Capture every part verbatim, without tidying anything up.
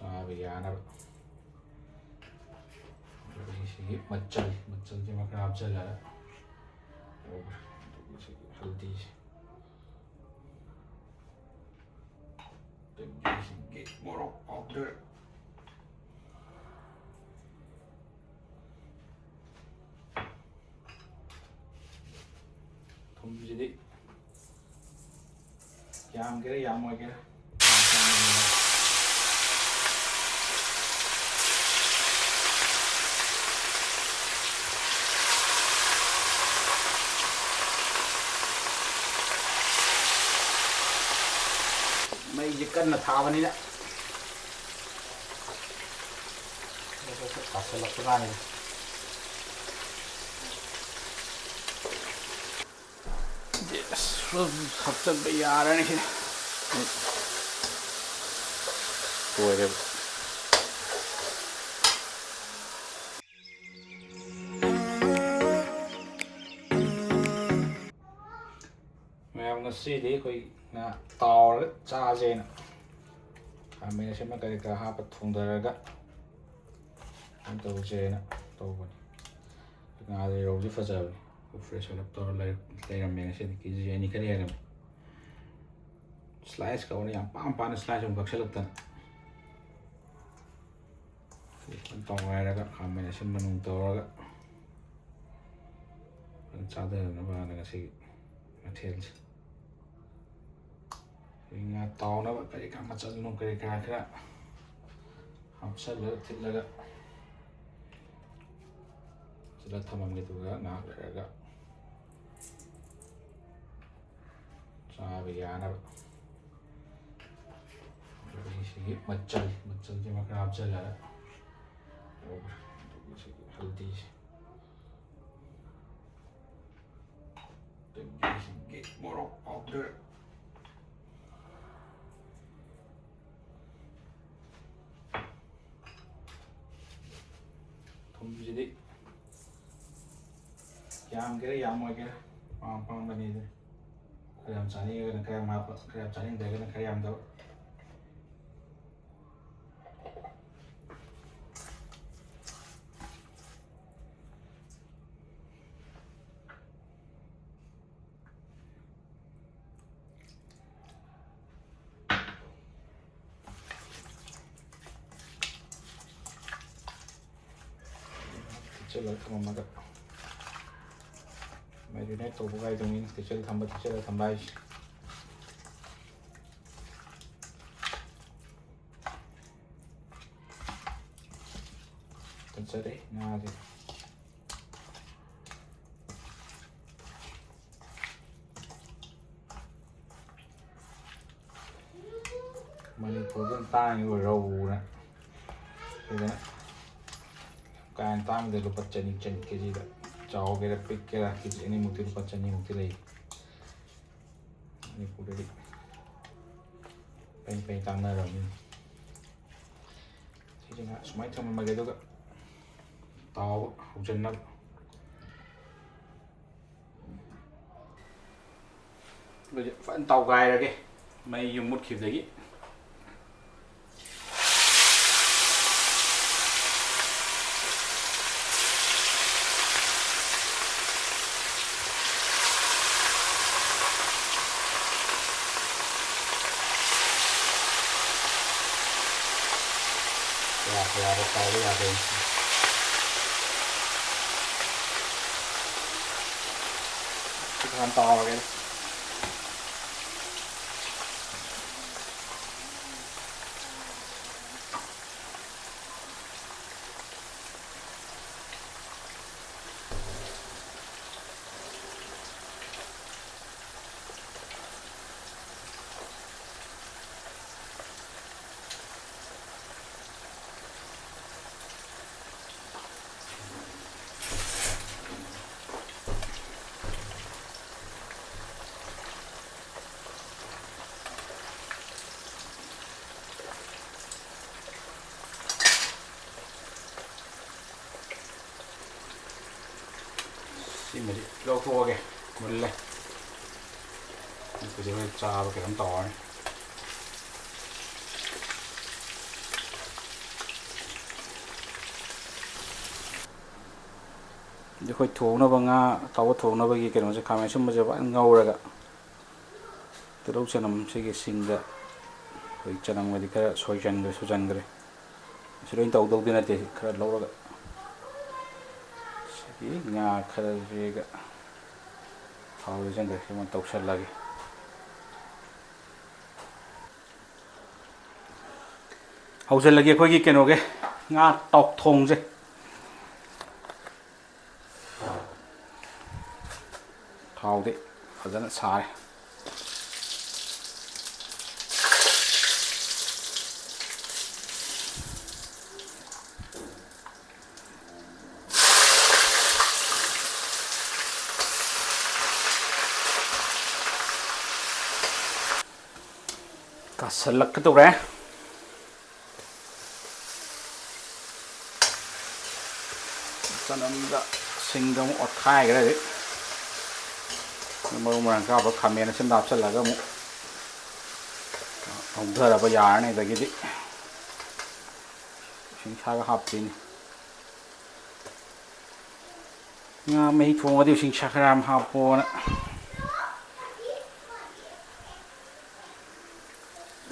ꯆꯥꯕ ꯌꯥꯅꯕ꯫ ꯑꯗꯒꯤ ꯁꯤꯒꯤ ꯃꯆꯜ, ꯃꯆꯜꯁꯤꯃ ꯈꯔ ꯍꯥꯞꯆꯜꯂꯒ ꯇꯧꯈ꯭ꯔꯦ꯫ ꯑꯗꯨꯒ ꯁꯤꯒꯤ ꯍꯜꯗꯤꯁꯦ, ꯑꯗꯒꯤ ꯁꯤꯒꯤ ꯃꯣꯔꯣꯛ powder, ꯊꯨꯝꯁꯤꯗꯤ ꯌꯥꯝꯒꯦꯔꯥ ꯌꯥꯝꯃꯣꯏꯒꯦꯔꯥ꯫ ꯃꯩꯁꯦ ꯀꯟꯅ ꯊꯥꯕꯅꯤꯅ꯫ ꯀꯥꯁꯜꯂꯛꯄ ꯀꯥꯟꯗ ꯍꯥꯞꯆꯤꯟꯕ ꯌꯥꯔꯅꯤ ꯁꯤꯗ꯫ ꯂꯣꯏꯔꯦꯕ꯫ ꯃꯌꯥꯝ, ꯉꯁꯤꯗꯤ ꯑꯩꯈꯣꯏ ꯉꯥ ꯇꯥꯎꯔꯒ ꯆꯥꯁꯦꯅ ꯈꯥꯃꯦꯟ ꯑꯁꯤꯟꯕ ꯀꯔꯤ ꯀꯔꯥ ꯍꯥꯞꯄ ꯊꯣꯡꯊꯔꯒ ꯀꯩꯅꯣ ꯇꯧꯁꯦꯅ ꯇꯧꯕꯅꯤ꯫ ꯉꯥꯁꯦ ꯔꯧꯁꯦ ꯐꯖꯕꯅꯤ꯫ Fresh ꯑꯣꯏꯅ ꯇꯧꯔ ꯂꯩ-, ꯂꯩꯔꯝꯃꯦ ꯉꯁꯤꯗꯤ꯫ ꯀꯦ ꯖꯤ ꯑꯅꯤ ꯈꯔ ꯍꯦꯜꯂꯝꯃꯦ꯫ Slice ꯀꯧꯅ ꯌꯥꯝ ꯄꯥꯝ ꯄꯥꯝꯅ slice ꯑꯃ ꯀꯛꯁꯜꯂꯛꯇꯅ꯫ ꯇꯧ ꯍꯥꯏꯔꯒ ꯈꯥꯃꯦꯟ ꯑꯁꯤꯟꯕ ꯅꯨꯡ ꯇꯧꯔꯒ ꯐꯖꯅ ꯆꯥꯊꯅꯕꯅ ꯉꯁꯤꯒꯤ ꯃꯊꯦꯜꯁꯦ꯫ ꯑꯩ ꯉꯥ ꯇꯥꯎꯅꯕ ꯀꯔꯤ ꯀꯔꯥ ꯃꯆꯜ ꯅꯨꯡ ꯀꯔꯤ ꯀꯔꯥ ꯈꯔ ꯍꯥꯞꯆꯜꯂꯒ ꯊꯤꯠꯂꯒ ꯁꯤꯗ ꯊꯝꯃꯝꯒꯦ꯫ ꯑꯗꯨꯒ ꯉꯥꯏꯍꯥꯛ ꯂꯩꯔꯒ ꯆꯥꯕ ꯌꯥꯅꯕ꯫ ꯑꯗꯒꯤ ꯁꯤꯒꯤ ꯃꯆꯜ, ꯃꯆꯜꯁꯤꯃ ꯈꯔ ꯍꯥꯞꯆꯜꯂꯒ ꯇꯧꯈ꯭ꯔꯦ꯫ ꯑꯗꯨꯒ ꯁꯤꯒꯤ ꯍꯜꯗꯤꯁꯦ, ꯑꯗꯒꯤ ꯁꯤꯒꯤ ꯃꯣꯔꯣꯛ powder, ꯊꯨꯝꯁꯤꯗꯤ ꯌꯥꯝꯒꯦꯔꯥ ꯌꯥꯝꯃꯣꯏꯒꯦꯔꯥ ꯑꯄꯥꯝ ꯑꯄꯥꯝꯕꯅꯤ꯫ ꯑꯗꯨ ꯈꯔ ꯌꯥꯝ ꯆꯥꯅꯤꯡꯉꯒꯅ ꯈꯔ ꯌꯥꯝ ꯍꯥꯞꯄ, ꯈꯔ ꯌꯥꯝ ꯆꯥꯅꯤꯡꯗ꯭ꯔꯒꯅ ꯈꯔ ꯌꯥꯝꯗꯕ꯫ ꯇꯦꯆꯜꯂꯒ ꯊꯝꯃꯝꯃꯒ, ꯃꯦꯔꯤꯅꯦꯠ ꯇꯧꯕꯒꯥꯏꯗꯨꯅꯤ ꯇꯦꯆꯜ ꯊꯝꯕ, ꯇꯦꯆꯜꯂ ꯊꯝꯕ ꯍꯥꯏꯁꯦ꯫ ꯐꯖꯔꯦ ꯉꯥꯁꯦ꯫ ꯃꯅꯤꯄꯨꯔꯗ ꯇꯥꯡꯉꯤꯕ ꯔꯧꯅ꯫ ꯁꯤꯗꯅ ꯀꯥ ꯍꯦꯟꯅ ꯇꯥꯡꯕꯗ ꯂꯨꯄꯥ ꯆꯅꯤ, ꯆꯅꯤ ꯀꯦꯖꯤꯗ꯫ ꯆꯥꯎꯒꯦꯔꯥ ꯄꯤꯛꯀꯦꯔꯥ ꯀꯦꯖꯤ ꯑꯅꯤꯃꯨꯛꯇꯤ ꯂꯨꯄꯥ ꯆꯅꯤꯃꯨꯛꯇꯤ ꯂꯩ꯫ ꯃꯅꯤꯄꯨꯔꯗꯗꯤ ꯄꯩ ꯄꯩ ꯇꯥꯡꯅꯔꯕꯅꯤ꯫ ꯁꯤꯁꯤꯅ ꯁꯨꯃꯥꯏꯅ ꯊꯝꯃꯝꯃꯒꯦ, ꯑꯗꯨꯒ ꯇꯥꯎꯕ ꯍꯧꯖꯤꯟꯅꯕ꯫ ꯑꯗꯨꯗꯤ ꯐꯖꯅ ꯇꯥꯎꯒꯥꯏꯔꯒꯦ, ꯃꯩ ꯌꯨꯝ ꯃꯨꯠꯈꯤꯕꯗꯒꯤ꯫ ꯌꯥꯗ꯭ꯔꯦ, ꯌꯥꯗ꯭ꯔꯦ, ꯇꯥꯎꯕ ꯌꯥꯗ꯭ꯔꯦ꯫ ꯁꯤ ꯐꯖꯅ ꯇꯥꯎꯔꯒꯦ꯫ ꯁꯤꯃꯗꯤ ꯂꯧꯊꯣꯛꯑꯒꯦ, ꯃꯨꯜꯂꯦ꯫ ꯅꯠꯇ꯭ꯔꯗꯤ ꯍꯣꯔꯦꯟ ꯆꯥꯕ ꯀꯩꯅꯣꯝ ꯇꯧꯔꯅꯤ꯫ ꯑꯩꯈꯣꯏ ꯊꯣꯡꯅꯕ, ꯉꯥ ꯑꯇꯥꯎꯕ ꯊꯣꯡꯅꯕꯒꯤ ꯀꯩꯅꯣꯁꯦ, ꯈꯥꯃꯦꯟ ꯑꯁꯤꯟꯕꯁꯦ ꯐꯖꯅ ꯉꯧꯔꯒ, ꯇꯤꯜꯍꯧ ꯆꯅꯝ ꯁꯤꯒꯤ ꯁꯤꯡꯗ ꯑꯩꯈꯣꯏ ꯆꯅꯝꯒꯗꯤ ꯈꯔ ꯁꯣꯏꯖꯟꯈ꯭ꯔꯦ, ꯁꯨꯖꯟꯈ꯭ꯔꯦ꯫ ꯑꯁꯤ ꯂꯣꯏ ꯇꯧꯗꯧꯗꯤ ꯅꯠꯇꯦ, ꯈꯔ ꯂꯧꯔꯒ ꯉꯥ ꯈꯔꯁꯤꯒ ꯊꯥꯎ ꯍꯩꯖꯤꯟꯈ꯭ꯔꯦ, ꯁꯤꯃ ꯇꯧꯁꯜꯂꯒꯦ꯫ ꯍꯧꯖꯤꯜꯂꯒꯦ ꯑꯩꯈꯣꯏꯒꯤ ꯀꯩꯅꯣꯒꯤ ꯉꯥ ꯇꯥꯎꯊꯣꯡꯁꯦ꯫ ꯊꯥꯎꯗꯤ ꯐꯖꯅ ꯁꯥꯔꯦ꯫ ꯀꯥꯁꯜꯂꯛꯀꯗꯧꯔꯦ꯫ ꯆꯅꯝꯒ ꯁꯤꯡꯒ ꯑꯃꯨꯛ ꯑꯣꯠꯈꯥꯏꯈ꯭ꯔꯦ ꯍꯧꯖꯤꯛ꯫ ꯃꯔꯨ ꯃꯔꯥꯡ ꯀꯥꯞꯄ ꯈꯥꯃꯦꯟ ꯑꯁꯤꯟꯕ ꯍꯥꯞꯆꯤꯜꯂꯒ ꯑꯃꯨꯛ ꯍꯧꯊꯔꯕ ꯌꯥꯔꯅꯤ꯫ ꯑꯗꯒꯤꯗꯤ ꯏꯁꯤꯡ ꯁꯥꯒ ꯍꯥꯞꯇꯣꯏꯅꯤ꯫ ꯉꯥ ꯃꯍꯤ ꯊꯣꯡꯉꯗꯤ ꯏꯁꯤꯡ ꯁꯥ ꯈꯔ ꯌꯥꯝ ꯍꯥꯞꯄꯣꯅ꯫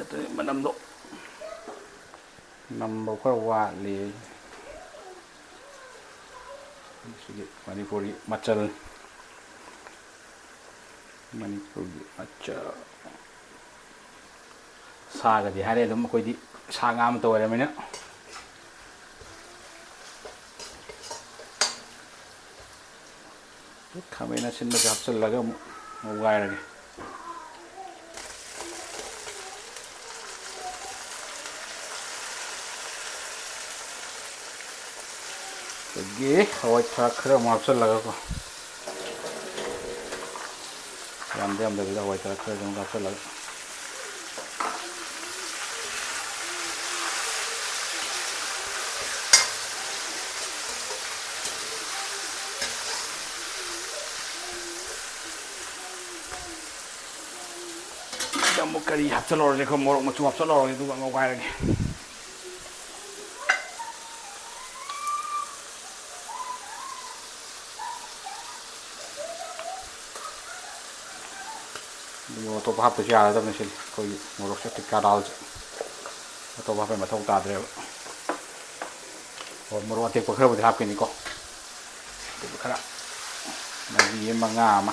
ꯑꯗꯨ ꯃꯅꯝꯗꯣ ꯅꯝꯕ ꯈꯔ ꯋꯥꯠꯂꯤ꯫ ꯁꯤꯒꯤ ꯃꯅꯤꯄꯨꯔꯒꯤ ꯃꯆꯜ, ꯃꯅꯤꯄꯨꯔꯒꯤ ꯃꯆꯜ꯫ ꯁꯥꯒꯗꯤ ꯍꯥꯏꯔꯦ ꯑꯗꯨꯝ, ꯑꯩꯈꯣꯏꯗꯤ ꯁꯥ ꯉꯥ ꯑꯃꯠꯇ ꯑꯣꯏꯔꯃꯤꯅ꯫ ꯈꯥꯃꯦꯟ ꯑꯁꯤꯟꯕꯁꯦ ꯍꯥꯞꯆꯤꯜꯂꯒ ꯑꯃꯨꯛ ꯉꯧꯒꯥꯏꯔꯒꯦ꯫ ꯑꯗꯒꯤ ꯍꯋꯥꯏ ꯊ꯭ꯔꯥꯛ ꯈꯔ ꯑꯃꯨꯛ ꯍꯥꯞꯆꯤꯜꯂꯒꯀꯣ, ꯌꯥꯝꯗ ꯌꯥꯝꯗꯕꯤꯗ ꯍꯋꯥꯏ ꯊ꯭ꯔꯥꯛ ꯈꯔ ꯑꯗꯨꯝ ꯍꯥꯞꯆꯤꯜꯂꯒ꯫ ꯁꯤꯗ ꯑꯃꯨꯛ ꯀꯔꯤ ꯍꯥꯞꯆꯤꯜꯂꯧꯔꯁꯦ? ꯑꯩꯈꯣꯏ ꯃꯣꯔꯣꯛ ꯃꯆꯨ ꯍꯥꯞꯆꯤꯜꯂꯧꯔꯒꯦ, ꯑꯗꯨꯒ ꯉꯧꯒꯥꯏꯔꯒꯦ꯫ ꯑꯗꯨ ꯃꯣꯔꯣꯛ ꯑꯇꯣꯞꯄ ꯍꯥꯞꯇꯁꯨ ꯌꯥꯔꯗꯕꯅꯤ꯫ ꯁꯤꯗꯤ ꯑꯩꯈꯣꯏꯒꯤ ꯃꯣꯔꯣꯛꯁꯦ ꯇꯤꯛꯀꯥ ꯗꯥꯜꯁꯦ ꯑꯇꯣꯞꯄ ꯍꯥꯞꯄꯩ ꯃꯊꯧ ꯇꯥꯗ꯭ꯔꯦꯕ꯫ ꯍꯣꯏ, ꯃꯣꯔꯣꯛ ꯑꯇꯦꯛꯄ ꯈꯔꯕꯨꯗꯤ ꯍꯥꯞꯀꯅꯤꯀꯣ꯫ ꯈꯔ ꯃꯍꯤ ꯃꯉꯥ ꯑꯃ,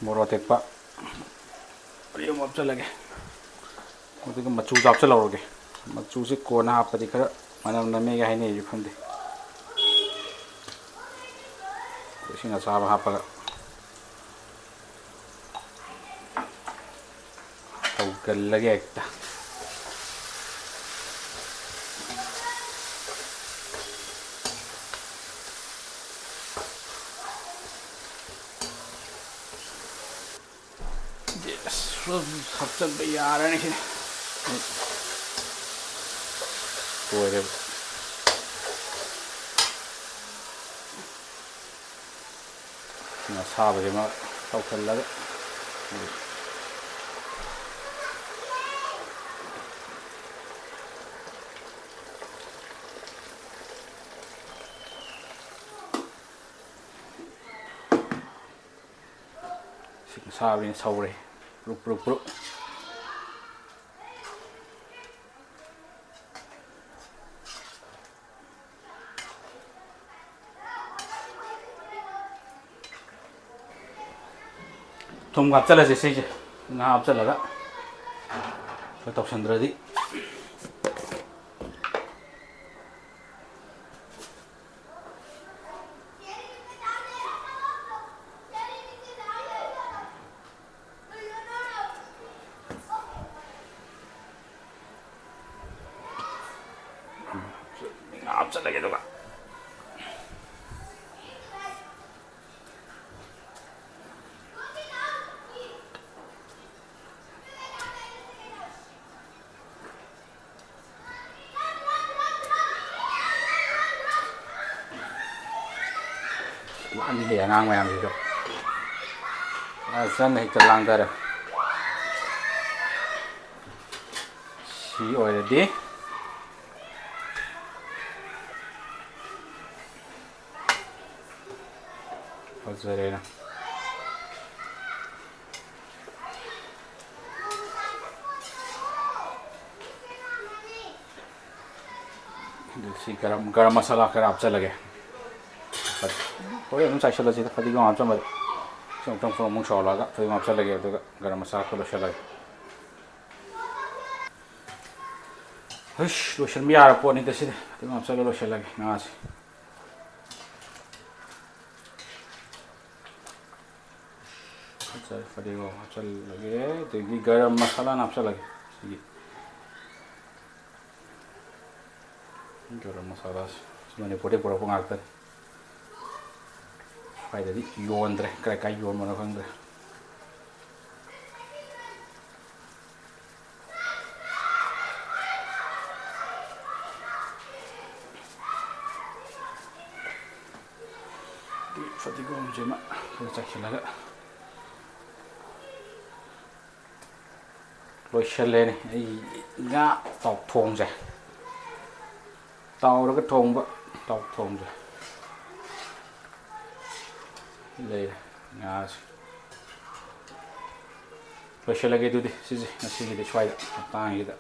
ꯃꯣꯔꯣꯛ ꯑꯇꯦꯛꯄ ꯃꯔꯤ ꯑꯃ ꯍꯥꯞꯆꯤꯜꯂꯒꯦ꯫ ꯑꯗꯨꯒ ꯃꯆꯨꯁꯨ ꯍꯥꯞꯆꯤꯜꯍꯧꯔꯒꯦ꯫ ꯃꯆꯨꯁꯦ ꯀꯣꯟꯅ ꯍꯥꯞꯄꯗꯤ ꯈꯔ ꯃꯅꯝ ꯅꯝꯃꯦꯒ ꯍꯥꯏꯅꯩꯁꯨ ꯈꯪꯗꯦ꯫ ꯏꯁꯤꯡ ꯑꯁꯥꯕ ꯍꯥꯞꯄꯒ ꯇꯧꯒꯜꯂꯒꯦ ꯍꯦꯛꯇ꯫ ꯍꯥꯞꯆꯤꯟꯕ ꯌꯥꯔꯅꯤ ꯁꯤꯗꯤ꯫ ꯂꯣꯏꯔꯦꯕ꯫ ꯏꯁꯤꯡ ꯑꯁꯥꯕꯁꯤꯃ ꯇꯧꯁꯤꯜꯂꯒ꯫ ꯏꯁꯤꯡ ꯑꯁꯥꯕꯁꯤꯅ ꯁꯧꯔꯦ꯫ ꯄ꯭ꯔꯨꯞ, ꯄ꯭ꯔꯨꯞ, ꯄ꯭ꯔꯨꯞ꯫ ꯊꯨꯝ ꯍꯥꯞꯆꯤꯜꯂꯁꯦ ꯁꯤꯁꯦ꯫ ꯉꯥ ꯍꯥꯞꯆꯤꯜꯂꯒ ꯈꯔ ꯇꯧꯁꯟꯗ꯭ꯔꯗꯤ꯫ ꯉꯥ ꯍꯥꯞꯆꯤꯜꯂꯒꯦ ꯑꯗꯨꯒ꯫ ꯂꯥꯡꯉꯤꯍꯦ ꯑꯉꯥꯡ ꯃꯌꯥꯝꯁꯤꯁꯨ꯫ ꯐꯖꯅ ꯍꯦꯛꯇ ꯂꯥꯡꯊꯔꯦ꯫ ꯁꯤ ꯑꯣꯏꯔꯗꯤ ꯐꯖꯔꯦꯅ꯫ ꯁꯤ ꯒꯔꯝ, ꯒꯔꯝ ꯃꯁꯥꯂꯥ ꯈꯔ ꯍꯥꯞꯆꯤꯜꯂꯒꯦ꯫ ꯍꯣꯔꯦꯟ ꯑꯗꯨꯝ ꯆꯥꯏꯁꯤꯜꯂꯁꯤꯗ, ꯐꯗꯤꯒꯣꯝ ꯍꯥꯞꯆꯤꯟꯕꯗ꯫ ꯁꯤ ꯑꯃꯨꯛꯇꯪ ꯐꯨꯠ ꯑꯃꯨꯛ ꯁꯧꯍꯜꯂꯒ ꯐꯗꯤꯒꯣꯝ ꯍꯥꯞꯆꯤꯜꯂꯒꯦ, ꯑꯗꯨꯒ ꯒꯔꯝ ꯃꯁꯥꯂꯥ ꯈꯔ ꯂꯣꯏꯁꯤꯜꯂꯒꯦ꯫ ꯍꯩꯁ, ꯂꯣꯏꯁꯤꯟꯕ ꯌꯥꯔ ꯄꯣꯠꯅꯤꯗ ꯁꯤꯗꯤ꯫ ꯐꯗꯤꯒꯣꯝ ꯍꯥꯞꯆꯤꯜꯂ ꯂꯣꯏꯁꯤꯜꯂꯒꯦ ꯉꯥꯁꯦ꯫ ꯐꯖꯔꯦ, ꯐꯗꯤꯒꯣꯝ ꯍꯥꯞꯆꯤꯜꯂꯒꯦ, ꯑꯗꯒꯤ ꯒꯔꯝ ꯃꯁꯥꯂꯥ ꯍꯥꯞꯆꯤꯜꯂꯒꯦ꯫ ꯁꯤꯒꯤ ꯒꯔꯝ ꯃꯁꯥꯂꯥꯁꯦ ꯃꯅꯤꯄꯨꯔꯗꯒꯤ ꯄꯨꯔꯛꯄ ꯉꯥꯛꯇꯅꯤ꯫ ꯁ꯭ꯋꯥꯏꯗꯗꯤ ꯌꯣꯟꯗ꯭ꯔꯦ, ꯀꯥꯏ ꯀꯥꯏ ꯌꯣꯟꯕꯅꯣ ꯈꯪꯗ꯭ꯔꯦ꯫ ꯐꯗꯤꯒꯣꯝꯁꯤꯃ ꯈꯔ ꯆꯥꯏꯁꯤꯜꯂꯒ ꯂꯣꯏꯁꯜꯂꯦꯅꯦ ꯑꯩ ꯉꯥ ꯇꯥꯎꯊꯣꯡꯁꯦ꯫ ꯇꯥꯎꯔꯒ ꯊꯣꯡꯕ ꯇꯥꯎꯊꯣꯡꯁꯦ꯫ ꯂꯩꯔꯦ ꯉꯥꯁꯦ꯫ ꯂꯣꯏꯁꯤꯜꯂꯒꯦ ꯑꯗꯨꯗꯤ ꯁꯤꯁꯦ ꯉꯁꯤꯒꯤꯗꯤ ꯁ꯭ꯋꯥꯏꯗ ꯃꯇꯥꯡꯁꯤꯗ꯫